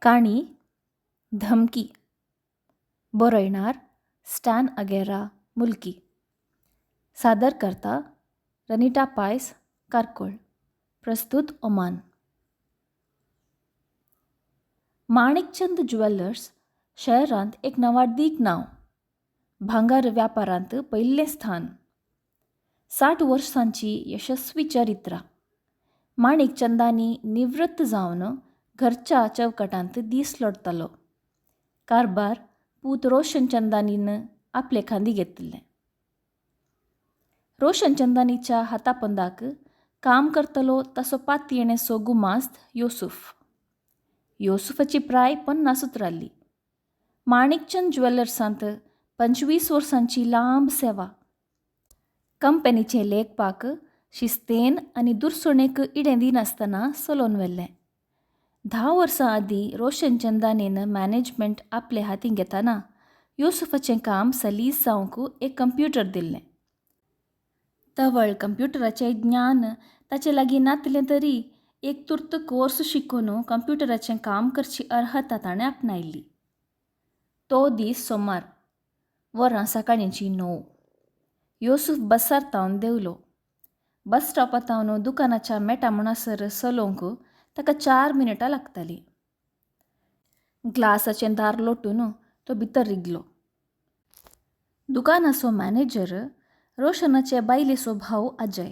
काणी धमकी. बरयणार स्टॅन अगेरा, मुल्की. सादर करता रनिटा पायस, कारकोळ. प्रस्तूत ओमान. माणिकचंद ज्वेलर्स शहरांत एक नवादीक नांव. भांगर व्यापारांत पयलें स्थान. 60 वर्सांची यशस्वी चरित्रा. माणिकचंदांनी निवृत्त जावन घरच्या चौकटांत दीस लोटतालो. कारभार पूत रोशन चंदानीन आपले खांदी घेतिल्लें. रोशन चंदानीच्या हातापंदाक काम करतलो ताचो पातयेणेचो गुमास्त योसुफ. योसुफाची प्राय 50 उतराल्ली. माणिकचंद ज्वेलर्सांत 25 वर्सांची लांब सेवा. कंपनीचें लेखपाक शिस्तेन आनी दुरसणेक इडें दिनासतना चलोवन व्हेल्लें. 10 वर्सां आदीं रोशन चंदानीन मॅनेजमेंट आपले हातीं घेतना योसुफाचें काम सलीस जावंक एक कंप्युटर दिल्लें. तवळ कंप्युटराचें ज्ञान ताचे लागीं नातलें तरी एक तुर्त कोर्स शिकून कंप्युटराचें काम करची अर्हता ताणें आपणायल्ली. तो दीस सोमार, वरां सकाळींचीं 9. योसुफ बसार तावन देंवलो. बस स्टॉपा तावन दुकानाच्या मेटा म्हणसर चलोवंक ताका 4 मिनटां लागतालीं. ग्लासाचें दार लोटून तो भितर रिगलो. दुकानाचो मॅनेजर रोशनाचे बायलेचो भाव अजय.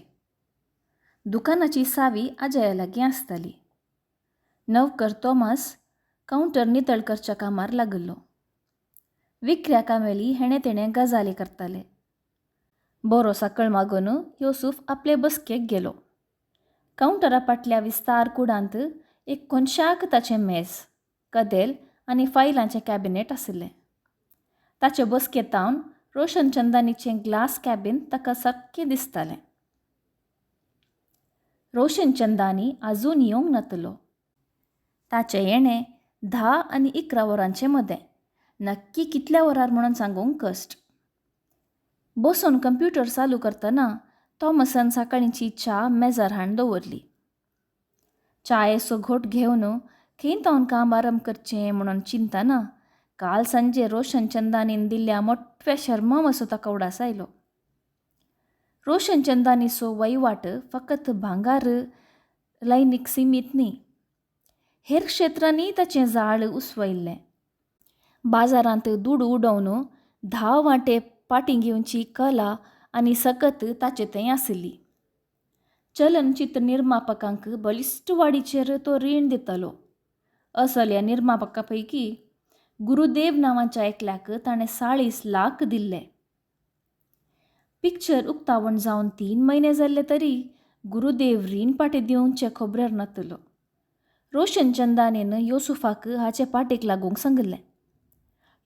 दुकानाची सावी अजया लागीं आसताली. नवकर तोमास कावंटर नितळ करच्या कामार लागिल्लो. विकऱ्या कामेली हेणे तेणें गजाली करताले. बरो सकळ मागून योसुफ आपले बसकेक गेलो. कावंटरा फाटल्या विस्तार कुडांत एक कोनशाक ताचें मेज, कदेल आनी फायलांचें कॅबिनेट आशिल्लें. ताचे बसकेतावन रोशन चंदानीचें ग्लास कॅबीन ताका सारकें दिसतालें. रोशन चंदानी आजून येवंक नातलो. ताचें येणें 10 आनी 11 वरांचे मदें, नक्की कितल्या वरार म्हणून सांगूंक कश्ट. बसून कंप्युटर चालू करतना थॉमसान सकाळींची च्या मेजार हाडून दवरली. च्यायेचो घोट घेवन खंय तावन काम आरंभ करचें म्हणून चिंतना काल सांजे रोशन चंदानीन दिल्ल्या मोठ्या शर्मावाचो ताका उडास आयलो. रोशन चंदानीचो वहिवाट फकत भांगार लायनीक सिमीत न्ही, हेर क्षेत्रांनी ताचें जाळ उसवयल्लें. बाजारांत दुडू उडोवन 10 वांटे पाटी घेवची कला आनी सकत ताचे थंय आशिल्ली. चलनचित्र निर्मापकांक बलिश्ट वाडीचेर तो रीण दितालो. असल्या निर्मापका पैकी गुरुदेव नांवाच्या एकल्याक ताणें 40 लाख दिल्ले. पिक्चर उक्तावण जावन 3 म्हयने जाल्ले तरी गुरुदेव रीण पाटी दिवचे खबरेर नातलो. रोशन चंदानीन योसुफाक हाचे पाटीक लागूंक सांगिल्लें.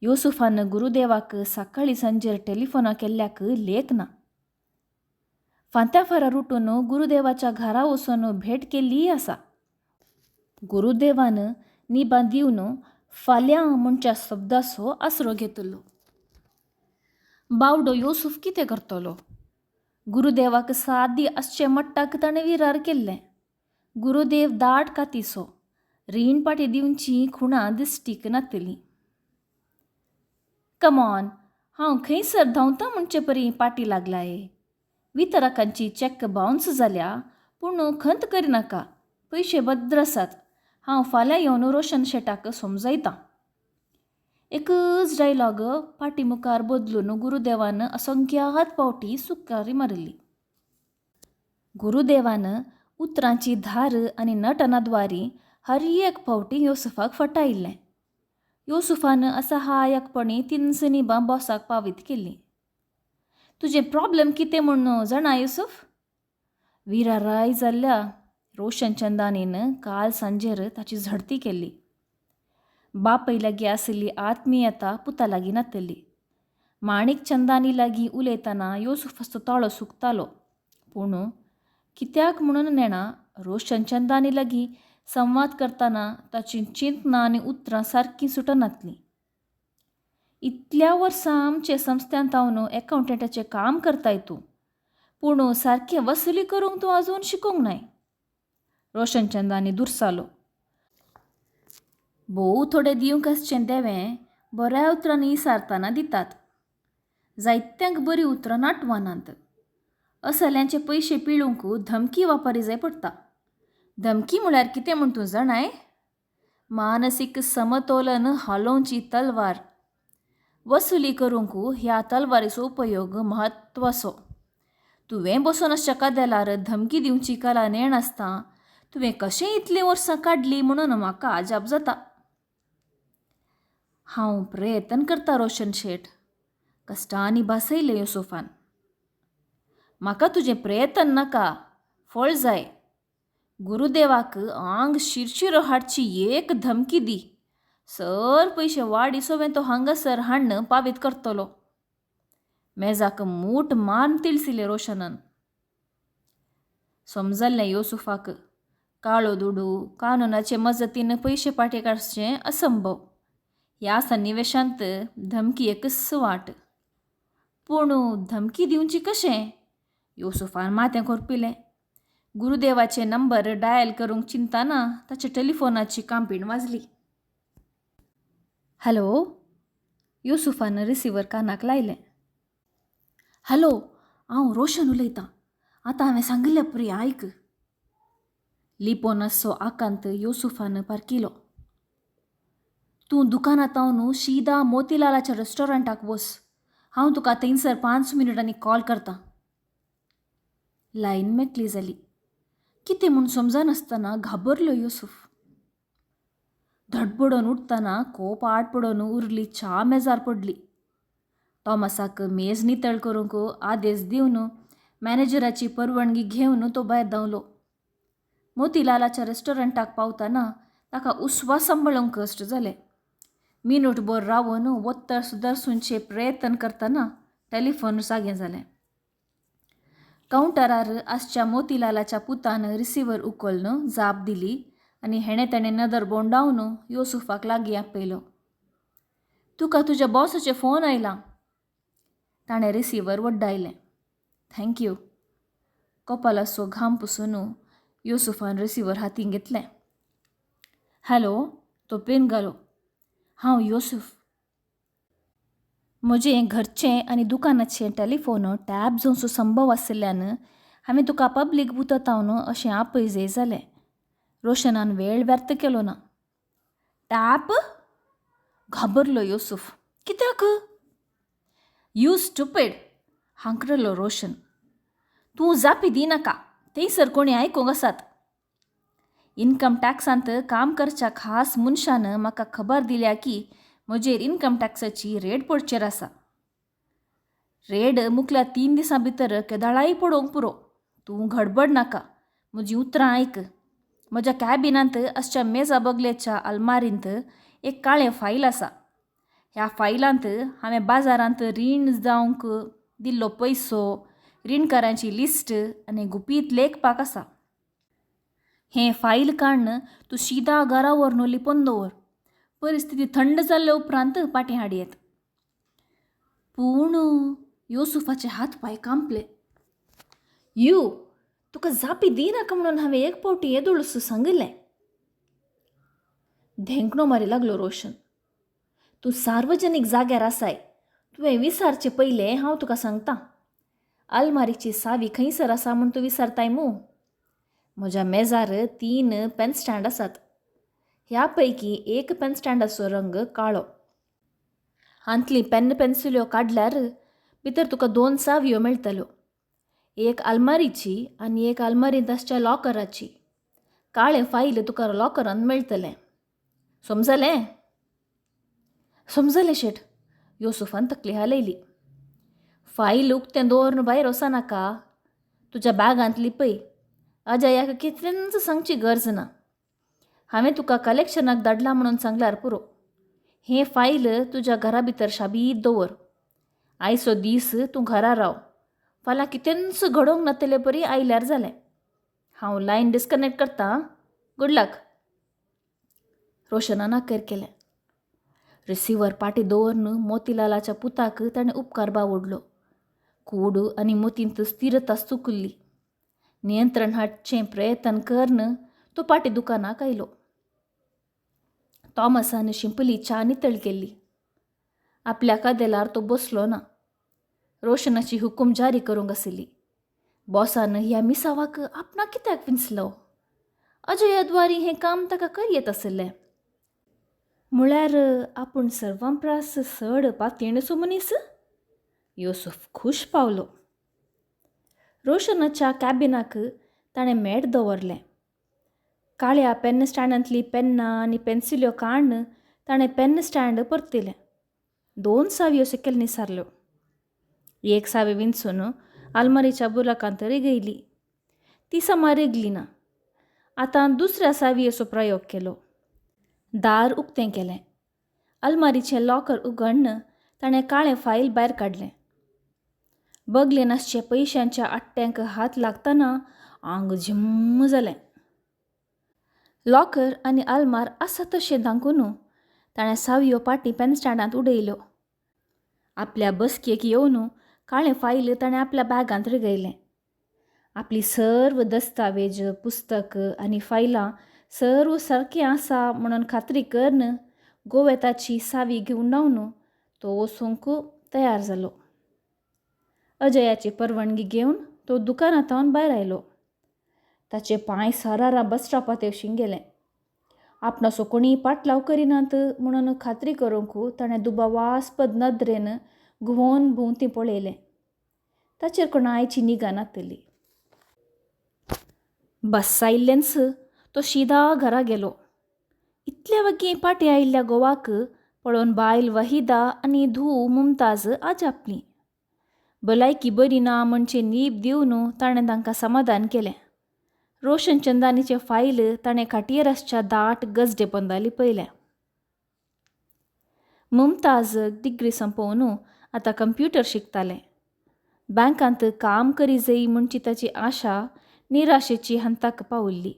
योसुफान गुरुदेवाक सकाळीं सांजेर टेलिफोना केल्ल्याक लेख ना. फांत्याफारार उठून गुरुदेवाच्या घरा वचून भेट केल्लीय आसा. गुरुदेवान निबां दिवन फाल्यां म्हणच्या शब्दाचो आसरो घेतलो. बावडो योसुफ कितें करतलो? गुरुदेवाक सादी आसचे मट्टाक ताणें विरार केल्लें. गुरुदेव दाट कातीचो, रीण पाटी दिवची खुणां दिश्टीक नातली. कमॉन, हांव खंयसर धांवता म्हणचे परी पाटी लागलाय. वितरकांची चॅक बाउन्स जाल्या, पूण खंत करिनाका, पयशे भद्र आसात. हांव फाल्यां येवन रोशन शेटाक समजयतां. एकच डायलॉग पाटी मुखार बदलून गुरुदेवान असंख्यात पावटी सुकारी मारिल्ली. गुरुदेवान उतरांची धार आनी नटनाद्वारी हर एक फावटी योसुफाक फटायिल्लें. योसुफान असहायकपणी 3 निबां बॉसाक पावीत केल्लीं. तुजें प्रॉब्लेम कितें म्हूण जाणा युसुफ? विराराय जाल्ल्या रोशन चंदानीन काल सांजेर ताची झडती केल्ली. बापय लागीं आशिल्ली आत्मीयता पुता लागीं नातली. माणिक चंदानी लागीं उलयतना योसुफाचो ताळो सुकतालो. पूण कित्याक म्हणून नेणा, रोशन चंदानी लागीं संवाद करतना ताची चिंतनां आनी उतरां सारकीं सुटनातलीं. इतल्या वर्सां आमचे संस्थ्यांत हांव एकावंटंटाचें काम करताय तूं, पूण सारकें वसुली करूंक तूं आजून शिकूंक नाय. रोशन चंदानी दुरसालो. भोव थोडे दिवंक आसचें देवें बऱ्या उतरांनी इसारतना दितात. जायत्यांक बरीं उतरां नाटवानात. असल्यांचे पयशे पिळूंक धमकी वापरी जाय पडटा. धमकी म्हळ्यार कितें म्हूण तूं जाणाय? मानसीक समतोलन हालोवची तलवार. वसुली करूंक ह्या तलवारीचो उपयोग म्हत्वाचो. तुवें बसून आसच्या कदेलार धमकी दिवची कला नेणासता तुवें कशें इतलीं वर्सां काडलीं म्हणून म्हाका अजाप जाता. हांव प्रयत्न करता रोशन शेठ, कश्टांनी भासयलें युसुफान. म्हाका तुजें प्रयत्न नाका, फळ जाय. गुरुदेवाक आंग शिरशिरो हाडची एक धमकी दी, सर पयशे वाडी सोवें तो हांगासर हाण्ण पावीत करतलो. मेजाक मूठ मारून तिळसिलें रोशनान. समजल्लें युसुफाक, काळो दुडू कानूनाचे मजतीन पयशे पाटी काडचें असंभव. ह्या सन्निवेशांत धमकी एकच वाट. पूण धमकी दिवची कशें? युसुफान माथें कोरपिलें. गुरुदेवाचे नंबर डायल करूंक चिंतना ताच्या टेलिफोनाची कांपीण वाजली. हॅलो, युसुफान रिसिवर कानाक लायलें. हॅलो, हांव रोशन उलयतां. आतां हांवें सांगिल्लें परी आयक. लिपोन आसचो आकांत युसुफान पारकिलो. तूं दुकानांत न्हू शिदा मोतीलालाच्या रेस्टॉरंटाक वस. हांव तुका थंयसर 5 मिनटांनी कॉल करतां. लायन मेकळी जाली. कितें म्हूण समजनासतना घाबरलो युसुफ. धडपडून उठतना कोप आड पडून उरली च्या मेजार पडली. थॉमसाक मेज नितळ करूंक आदेश दिवन मॅनेजराची परवानगी घेवन तो भायर धांवलो. मोतीलालाच्या रेस्टॉरंटाक पावतना ताका उस्वास सांबाळूंक कश्ट जाले. मिनूटभर रावन वत्तर सुदारसूंचे प्रयत्न करतना टेलिफोन जागें जालें. कावंटरार आसच्या मोतीलालाच्या पुतान रिसिवर उखलून जाप दिली आनी हेणें तेणें नदर भोंवडावन युसुफाक लागीं आपयलो. तुका तुज्या बॉसाचें फोन आयला. ताणें रिसिवर वड्डायलें. Thank you. कपालाचो घाम पुसून युसुफान रिसिवर हातीन घेतलें. हॅलो, तोपेन घालो. हांव युसुफ. म्हजें घरचें आनी दुकानाचें टेलिफोन टॅप जावचो संभव आशिल्ल्यान हांवें तुका पब्लीक बुथांत अशें आपयजय जालें. रोशनान वेळ व्यर्थ केलो ना. टॅप? घाबरलो युसुफ. कित्याक? You stupid, हांकरलो रोशन. तूं जापी दिनाका, थंयसर कोणी आयकूंक आसात. इन्कम टॅक्सांत काम करच्या खास मनशान म्हाका खबर दिल्या की म्हजेर इन्कम टॅक्साची रेड पडचेर आसा. रेड मुखल्या 3 दिसां भितर केदाळाय पडोवंक पुरो. तूं घडबड नाका, म्हजीं उतरां आयक. म्हज्या कॅबिनांत आसच्या मेजा बगलेच्या आलमारींत एक काळें फायल आसा. ह्या फायलांत हांवें बाजारांत रीण जावंक दिल्लो पयसो, रिणकारांची लिस्ट आनी गुपीत लेखपाक आसा. हें फायल काडून तूं शिदा घरा व्हरून लिपोवन दवर. परिस्थिती थंड जाल्ले उपरांत पाटीं हाडयेत. पूण युसुफाचे हात पांय कांपले. You, तुका जापी दिनाका म्हणून हांवें एक फावटी येदोळसो सांगिल्लें. धेंकणो मारी लागलो रोशन. तूं सार्वजनीक जाग्यार आसाय, तुवें विसारचें पयलें हांव तुका सांगतां. आलमारीची सावी खंयसर आसा म्हूण तूं विसारताय मू? म्हज्या मेजार 3 पेन स्टँड आसात. ह्या पैकी एक पेन स्टँडाचो रंग काळो. हांतली पेन पेन्सिल्यो काडल्यार भितर तुका 2 सावयो मेळटल्यो, एक आलमारीची आनी एक आलमारींत आसच्या लॉकराची. काळें फायल तुका लॉकरांत मेळटलें. समजलें? समजलें शेठ, युसुफान तकली हालयली. फायल उक्तें दवरून भायर वचनाका, तुज्या बॅगांत लिपय. अजयाक कितलेंच सांगची गरज ना. हांवें तुका कलेक्शनाक धाडला म्हणून सांगल्यार पुरो. हें फायल तुज्या घरा भितर शाबीत दवर. आयचो दीस तूं घरा राव. फाल्यां कितेंच घडोवंक नातले परी आयल्यार जालें. हांव लायन डिस्कनेक्ट करतां. Good luck. रोशनान अखेर केलें. रिसिवर पाटी दवरून मोतीलालाच्या पुताक ताणें उपकार बावडलो. कूड आनी मोतींत स्थिरता चुकल्ली. नियंत्रण हाडचें प्रयत्न करून तो पाटी दुकानाक आयलो. थॉमसान शिंपली च्या नितळ केल्ली. आपल्या कदेलार तो बसलो ना. रोशनाची हुकूम जारी करूंक आशिल्ली. बॉसान ह्या मिसावाक आपणाक कित्याक विंचलो? अजया द्वारी हें काम ताका करयेत आशिल्लें. म्हळ्यार आपूण सर्वां प्रास चड पातयेणचो मनीस. योसुफ खूश पावलो. रोशनाच्या कॅबिनाक ताणें मेट दवरलें. काळ्या पेन स्टँडांतलीं पेन्नां आनी पेन्सिल्यो काडून ताणें पेन स्टँड परतिलें. 2 सावयो सकयल निसारल्यो. एक सावी विंचून आलमारीच्या बुराकांत रिगयली. ती समा रिगली ना. आतां दुसऱ्या सावयेचो प्रयोग केलो. दार उक्तें केलें. आलमारीचें लॉकर उगडून ताणें काळें फायल भायर काडलें. बगलेन आसचे पयशांच्या आट्ट्यांक हात लागतना आंग झिम्म जालें. लॉकर आनी आलमार आसा तशें धांकून ताणें सावयो पाटी पेन स्टँडांत उडयल्यो. आपल्या बसकेक येवन काळें फायल ताणें आपल्या बॅगांत रिगयलें. आपली सर्व दस्तावेज, पुस्तक आनी फायलां सर्व सारकें आसा म्हणून खात्री करून गोवेताची सावी घुंवडावन तो वचूंक तयार जालो. अजयाची परवानगी घेवन तो दुकानांत भायर आयलो. ताचे पांय सारारा बस स्टॉपा तेवशीन गेले. आपणाचो कोणी पाटलाव करिनात म्हणून खात्री करूंक ताणें दुबावास्पद नदरेन घुंवोन भोंवती पळयलें. ताचेर कोणायची निगा नातली. बस आयिल्लेंच तो शिदा घरा गेलो. इतल्या वगीं पाटी आयिल्ल्या गोवाक पळोवन बायल वहिदा आनी धूव मुमताज आजापली. भलायकी बरी ना म्हणचे नीब दिवन ताणें तांकां समाधान केलें. रोशन चंदानीचें फायल ताणें खाटयेर आसच्या दाट गजडे पोंदा लिपयलें. मुमताज डिग्री सोंपोवन आतां कंप्युटर शिकतालें. बँकांत काम करी जाय म्हणची ताची आशा निराशेची हंताक पावल्ली.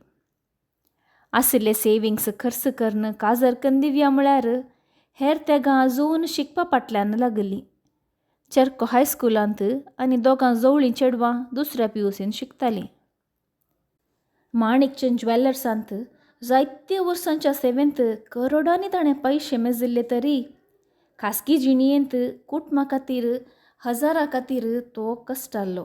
आशिल्ले सेविंग्स खर्च करून काजर कंदिव्या म्हळ्यार हेर तेगां अजून शिकपा फाटल्यान लागली. चेरको हायस्कुलांत आनी दोगां जवळीं चेडवां दुसऱ्या पियुसीन शिकतालीं. माणिकचंद ज्वेलर्सांत जायत्या वर्सांच्या सेवेंत करोडांनी ताणें पयशे मेजिल्ले तरी खासगी जिणयेंत कुटुंबा खातीर हजारा खातीर तो कश्टालो.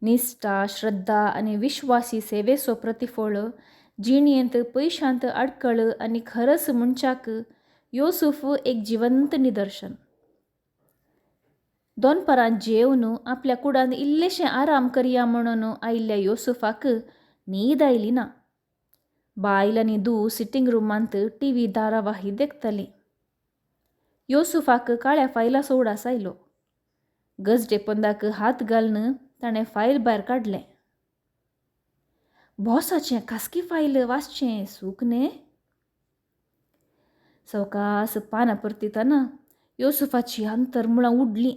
निश्ठा, श्रद्धा आनी विश्वासी सेवेचो प्रतिफळ जिणयेंत पयशांत आडकळ आनी खरस म्हणच्याक योसुफ एक जिवंत निदर्शन. दोनपरां जेवन आपल्या कुडांत इल्लेशें आराम करया म्हणून आयिल्ल्या योसुफाक न्हीद आयली ना. बायल आनी धूव सिटींग रुमांत टीव्ही धारावाही देखताली. योसुफाक काळ्या फायलाचो उडास आयलो. गजडे पोंदाक हात घालून ताणें फायल भायर काडलें. बॉसाचें खासगी फायल वाचचें सूख न्ही. सवकास पानां परतितना योसुफाची अंतरमुळां उडलीं.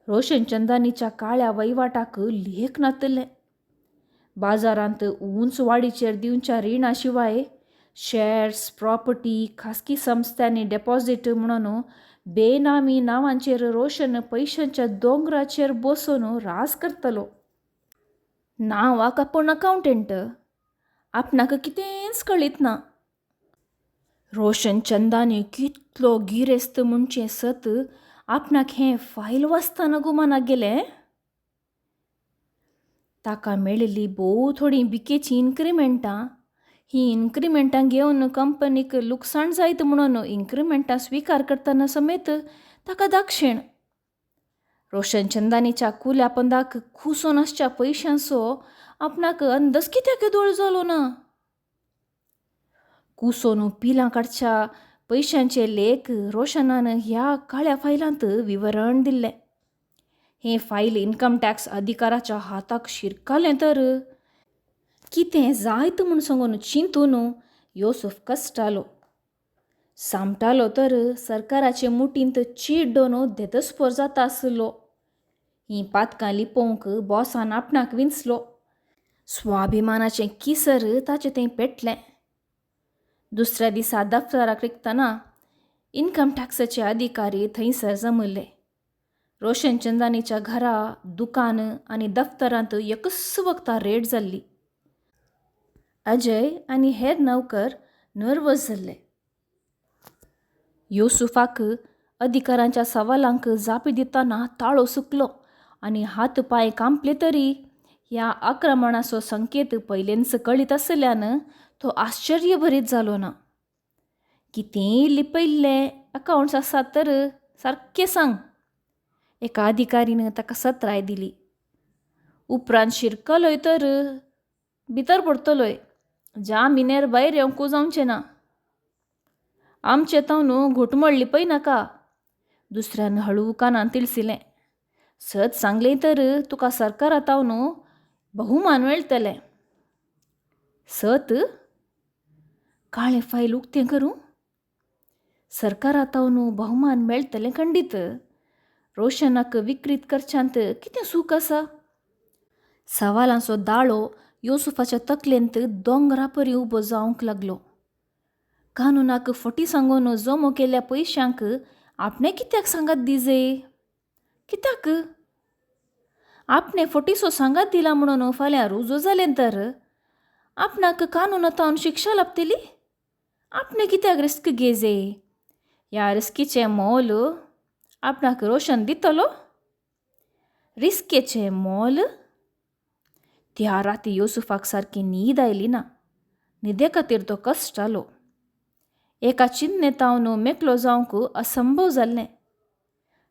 रोशन चंदानीच्या काळ्या वहिवाटाक लेख नातलें. बाजारांत उंच वाडीचेर दिवच्या रिणा शिवाय शेर्स, प्रॉपर्टी, खासगी संस्थांनी डेपॉझीट म्हणून बेनामी नांवांचेर रोशन पयशांच्या दोंगराचेर बसून रास करतलो. नांवाक आपूण अकावंटंट, आपणाक कितेंच कळीत ना. रोशन चंदानी कितलो गिरेस्त म्हणचें सत आपणाक हें फायल वाचतना गुमानाक गेलें. ताका मेळिल्ली भोव थोडीं भिकेचीं इन्क्रिमेंटां, हीं इन्क्रिमेंटां घेवन कंपनीक लुकसाण जायत म्हणून इन्क्रिमेंटां स्विकार करतना समेत ताका दाक्षिण. रोशन चंदानीच्या कुल्या पंदाक कुसोन आसच्या पयशांचो आपणाक अंदाज कित्याक दोळ जालो ना. कुसोन पिलां काडच्या पयशांचे लेख रोशनान ह्या काळ्या फायलांत विवरण दिल्लें. हें फायल इन्कम टॅक्स अधिकाराच्या हाताक शिरकालें तर कितें जायत म्हूण सांगून चिंतून योसुफ कश्टालो. सामटालो तर सरकाराचे मुठींत चिड्डून देदस्पोर जाता आसलो. हीं पातकां लिपोवंक बॉसान आपणाक विंचलो. स्वाभिमानाचें किसर ताचें थंय पेटलें. दुसऱ्या दिसा दफ्तराक रिगतना इन्कम टॅक्साचे अधिकारी थंयसर जमले. रोशन चंदानीच्या घरा, दुकान आनी दफ्तरांत एकच वखदां रेड जाल्ली. अजय आनी हेर नौकर नर्वस जाल्ले. योसुफाक अधिकारांच्या सवालांक जापी दितना ताळो सुकलो आनी हात पांय कांपले तरी ह्या आक्रमणाचो संकेत पयलेंच कळीत आसल्यान तो आश्चर्यभरीत जालो ना. कितेंय लिपयल्ले अकावंट्स आसात तर सारकें सांग, एका अधिकारीन ताका सत्राय दिली. उपरांत शिरकलोय तर भितर पडतलोय, जामिनेर भायर येवंक जावचें ना. आमचें तावन घुटमळ लिपय नाका, दुसऱ्यान हळू कानान तिळसिलें. सत सांगलें तर तुका सरकारा तावन बहुमान मेळटलें. सत? काळें फायल उक्तें करूं? सरकारा तावन बहुमान मेळटलें खंडीत. रोशनाक विक्रीत करच्यांत कितें सूख आसा? सवालांचो दाळो योसुफाच्या तकलेंत दोंगरा परी उबो जावंक लागलो. कानुनाक फटी सांगून जमो केल्ल्या पयशांक आपणें कित्याक सांगात दिजे? कित्याक? आपणें फटीसो सांगात दिला म्हणून फाल्यां रुजो जालें तर आपणाक कानूना तावन शिक्षा लाभतली? आपणें कित्याक रिस्क घेजे? ह्या रिस्कीचें मोल आपणाक रोशन दितलो? रिस्केचें मोल? त्या राती योसुफाक सारकी न्हीद आयली ना. न्हिदे खातीर तो कश्टालो. एका चिन्ने तावन मेकळो जावंक असंभव जाल्लें.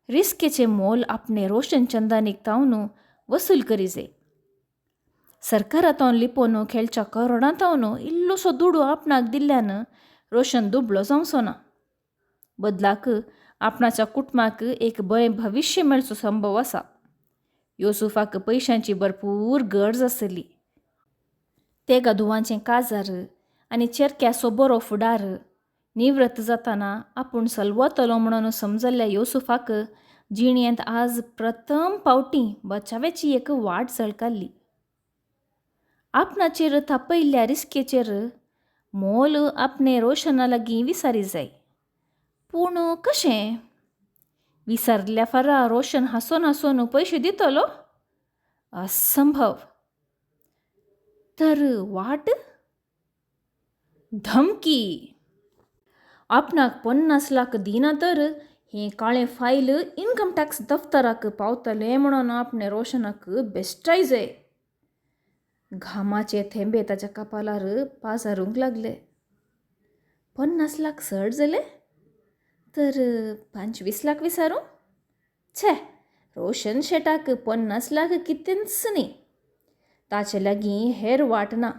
रिस्केचें मोल आपणें रोशन चंदानीक तावन वसूल करिजे. सरकारा तावन लिपोवन खेळच्या करोडां तावन इल्लोसो दुडू आपणाक दिल्ल्यान रोशन दुबळो जावचो ना. बदलाक आपणाच्या कुटुंबाक एक बरें भविश्य मेळचो संभव आसा. योसुफाक पयशांची भरपूर गरज आसली. तेगा धुवांचें काजार आनी चेरक्याचो बरो फुडार निवृत्त जातना आपूण सलवतलो म्हणून समजल्ल्या योसुफाक जिणेंत आज प्रथम पावटी बचाव्याची एक वाट झळकाल्ली. आपणाचेर थापयल्ल्या रिस्केचेर मोल आपणे रोशना लागीं विसारी जाय. पूण कशें? विसरल्या फारा रोशन हांसोन हांसोन पयशे दितलो? असंभव. तर वाट? धमकी. आपणाक 50 लाख दिना तर हें काळें फायल इन्कम टॅक्स दफ्तराक पावतलें म्हणून आपणें रोशनाक बेश्टाय जाय. घामाचे थेंबे ताच्या कपालार पाजारूंक लागले. 50 लाख चड जाले तर 25 लाख विसारूं? छे, रोशन शेटाक 50 लाख कितेंच न्ही. ताचे लागीं हेर वाट ना.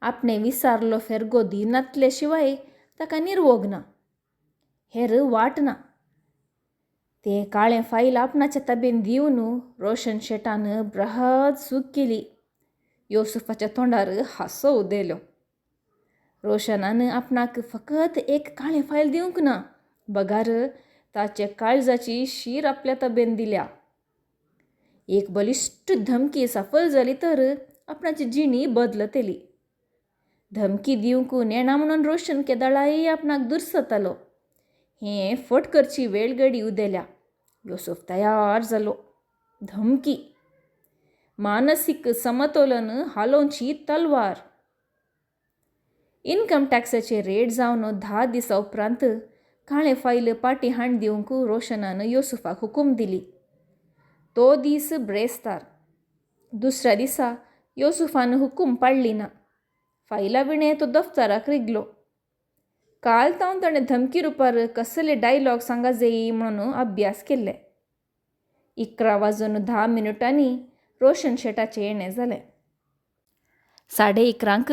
आपणें विसारलो फेरगो दिनातले शिवाय ताका निर्वोग ना, हेर वाट ना. तें काळें फायल आपणाच्या ताबेन दिवन रोशन शेटान बृहद चूक केली. योसुफाच्या तोंडार हांसो उदेलो. रोशनान आपणाक फकत एक काळें फायल दिवंक ना, बगार ताचे काळजाची शीर आपल्या तबेन दिल्या. एक बलिश्ट धमकी सफल जाली तर आपणाची जिणी बदलतली. धमकी दिवंक नेणा म्हणून रोशन केदळाय आपणाक दुरसतालो. हें फट करची वेळगडी उदेल्या. योसुफ तयार जालो. धमकी, मानसीक समतोलन हालोवची तलवार. इन्कम टॅक्साचे रेड जावन 10 दिसां उपरांत काळें फायल पाटी हाण दिवंक रोशनान योसुफाक हुकूम दिली. तो दीस ब्रेस्तार. दुसऱ्या दिसा योसुफान हुकूम पाडली ना. फायला विणें तो दफ्तराक रिगलो. काल तावन ताणें धमकी रुपार कसले डायलॉग सांगा जाय म्हणून अभ्यास केल्ले. 11:10 रोशन शेटाचें येणें जालें. 11:30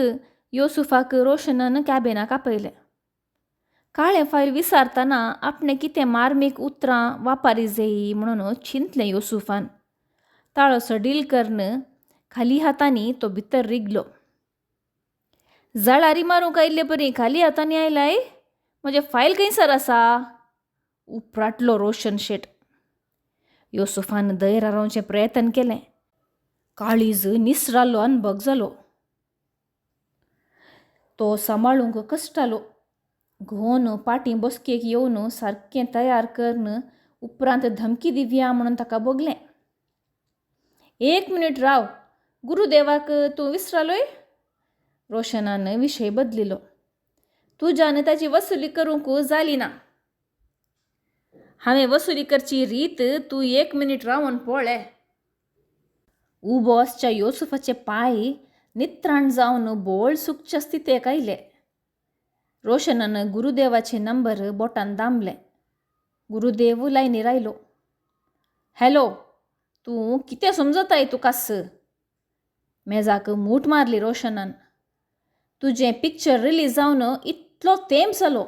योसुफाक रोशनान कॅबिनाक आपयलें. काळें फायल विसारतना आपणें कितें मार्मीक उतरां वापारी जाय म्हणून चिंतलें योसुफान. ताळो सडील करून खाली हातांनी तो भितर रिगलो. जळारी मारूंक आयिल्ले परी खाली हातांनी आयलाय? म्हजें फायल खंयसर आसा? उपराटलो रोशन शेट. योसुफान धैर्य रावचें प्रयत्न केलें. काळीज निसरालो अनभग जालो. तो सांबाळूंक कश्टालो. घोवन पाटी बसकेक येवन सारकें तयार करून उपरांत धमकी दिवया म्हणून ताका भोगलें. 1 मिनीट राव, गुरुदेवाक तूं विसरालोय? रोशनान विशय बदलिलो. तुज्यान ताची वसुली करूंक जाली ना. हांवें वसुली करची रीत तूं एक मिनीट रावन पळय. उबो आसच्या योसुफाचे पांय नित्राण जावन बोळ सुकच्या स्थितेक आयले. रोशनान गुरुदेवाचे नंबर बोटान दामलें. गुरुदेव लायनीर आयलो. हॅलो, तूं कितें समजताय तुकास? मेजाक मूठ मारली रोशनान. तुजें पिक्चर रिलीज जावन इतलो तेंप जालो.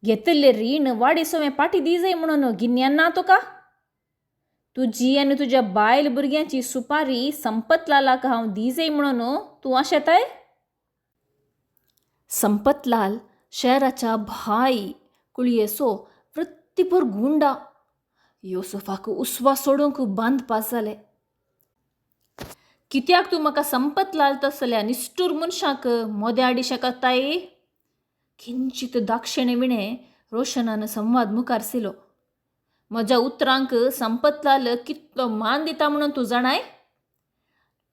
घेतिल्लें रीण वाडी सवें पाटी दी जाय म्हणून गिन्यान ना तुका? तुजी आनी तुज्या बायल भुरग्यांची सुपारी संपतलालाक हांव दी जाय म्हणून तूं आशेताय? संपतलाल शहराच्या भाय कुळयेचो वृत्तीपूर गुंडा. योसुफाक उस्वास सोडूंक बांद पास जाले. कित्याक तूं म्हाका संपतलाल तसल्या निश्ठूर मनशाक मोद्या आडिशें करताय? किंचित दाक्षिण्य विणें रोशनान संवाद मुखार सिलो. म्हज्या उतरांक संपतलाल कितलो मान दिता म्हणून तूं जाणाय?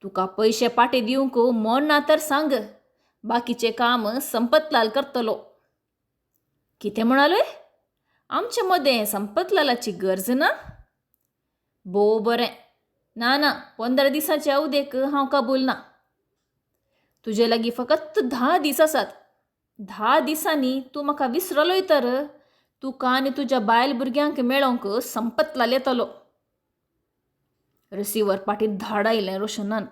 तुका पयशे पाटी दिवंक मन ना तर सांग, बाकीचें काम संपतलाल करतलो. कितें म्हणालोय? आमचे मदें संपतलालाची गरज ना? भोव बरें. ना ना, 15 दिसांचे अवधेक हांव कबूल ना. तुजे लागीं फकत 10 दीस आसात. 10 दिसांनी तूं म्हाका विसरलोय तर तुका आनी तुज्या बायल भुरग्यांक मेळोवंक संपतलाल येतलो. रिसिवर पाटी धाड आयलें रोशनान.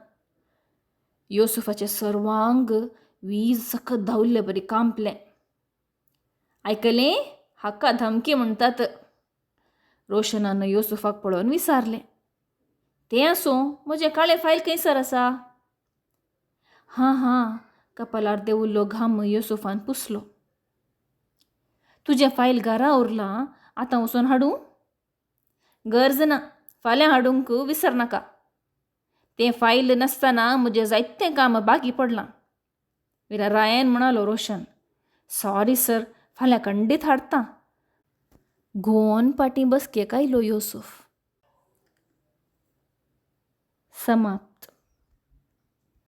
योसुफाचें सर्वांग वीज सकत धांवल्ले बरी कांपलें. आयकलें? हाका धमकी म्हणटात. रोशनान योसुफाक पळोवन विचारलें. तें आसूं, म्हजें काळें फायल खंयसर आसा? हां हां, कपालार देंवल्लो घाम योसुफान पुसलो. तुजें फायल घरा उरलां, आतां वचून हाडूं? गरज ना, फाल्यां हाडूंक विसरनाका. तें फायल नासतना म्हजें जायतें काम बाकी पडलां. विरारायन म्हणालो रोशन. सॉरी सर, फाल्यां खंडीत हाडटा. घुंवोन पाटीं बसकेक आयलो योसुफ. समाप्त.